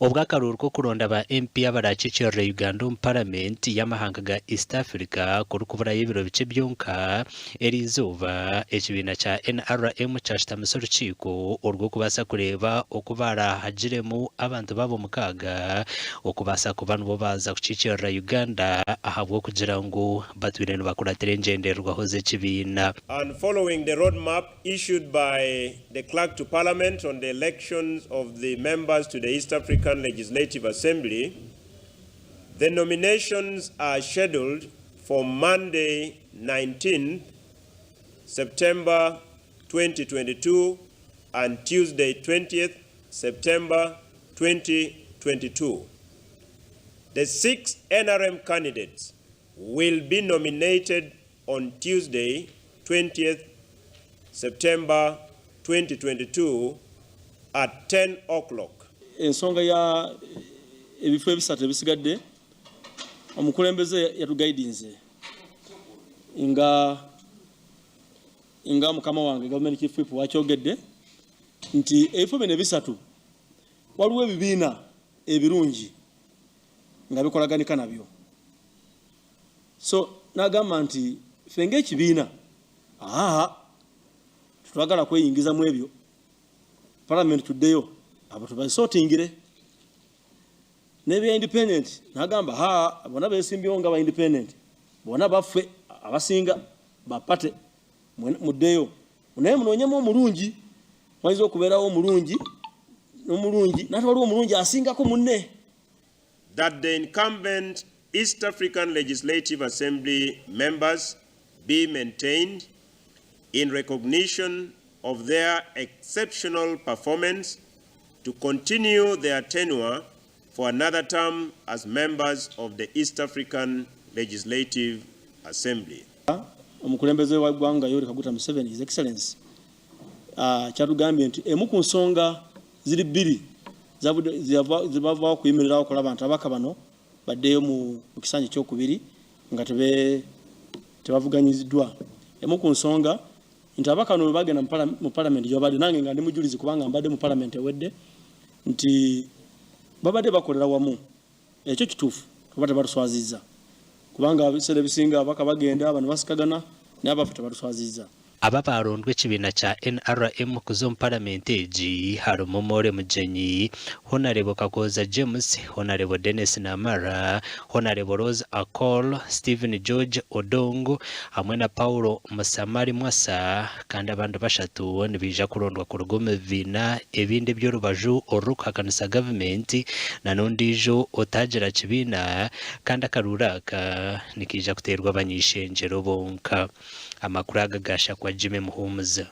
Obwo akaruuru k'okuronda ba MP abaraakiikirire Uganda omu Paramenti y'amahanga ga East Africa kurikuburayo ebiro bikye byonka, eriizooba ekibiina kya NRM kyashutamisa orukiiko orw'okubaasa kureeba oku baraahagiremu abantu baabo mukaaga okubaasa kuba nibo baaza kukiikirira Uganda ahabw'okugira ngu batwire nibakuratira engyendererwaho z'ekibiina. And following the road map issued by the Clerk to Parliament on the elections of the members to the East African Legislative Assembly, the nominations are scheduled for Monday 19th September 2022 and Tuesday 20th September 2022. The six NRM candidates will be nominated on Tuesday 20th September 2022 at 10 o'clock. Ensonga ya ebifo ebisatu ebisigadde omukulembeze yatugaidinze nga nga mukama wange gavumenti chief whip wakyogedde nti ebifo bino ebisatu waliwo ebibiina ebirungi nga bikolaganika nabyo so nagamba nti ffe ngaekibiina aa tetwagala kweyingiza mu ebyo palamenti tuddeyo abo tubasotingire nebya independent nagamba ha bona besimbyewo nga ba independent bona baffe abasinga ba party muddeyo naye munoonyemu omulungi wayinza okubeerawo omulungi nomulungi nate waliwo omulungi asingako munne. That the incumbent East African Legislative Assembly members be maintained in recognition of their exceptional performance to continue their tenure for another term as members of the East African Legislative Assembly. Omukulembeze wa ggwanga Yoweri Kaguta Museveni His Excellency ah, kyatugambye nti emu ku nsonga ziri bbiri zebavaawo okuyimirirawo okulaba nti ababaka bano baddeyo mu kisanja ekyokubiri nga tebavuganyiziddwa. Emu ku nsonga nti ababaka bano bwebagenda mu palamenti gyebabadde nange nga ndi mujulizi kubanga mbadde mu palamenti ewedde nti babadde bakolera wamu ekyo kituufu oba tebatuswazizza kubanga ebiseera ebisinga ababaka bagenda bano basikagana naye abaffe tebatuswazizza. Aba abaarondwa ekibiina kya NRM kuza omu Paramenti egi harimu Morley Mugyenyi, Honarebo Kakooza James, Honarebo Denis Namara, Honarebo Rose Akol, Stephen George Odong hamwe na Paul Musamali Mwasa kandi abandi bashatu nibaija kurondwa kuruga omu bibiina ebindi eby'orubaju orurikuhakanisa gavumenti na n'ondiijo otaagira kibiina kandi akaruuru aka nikaija kuteerwa abany'eishengyero bonka. Amakuru aga gaashakwa Jimmy Muhumuza.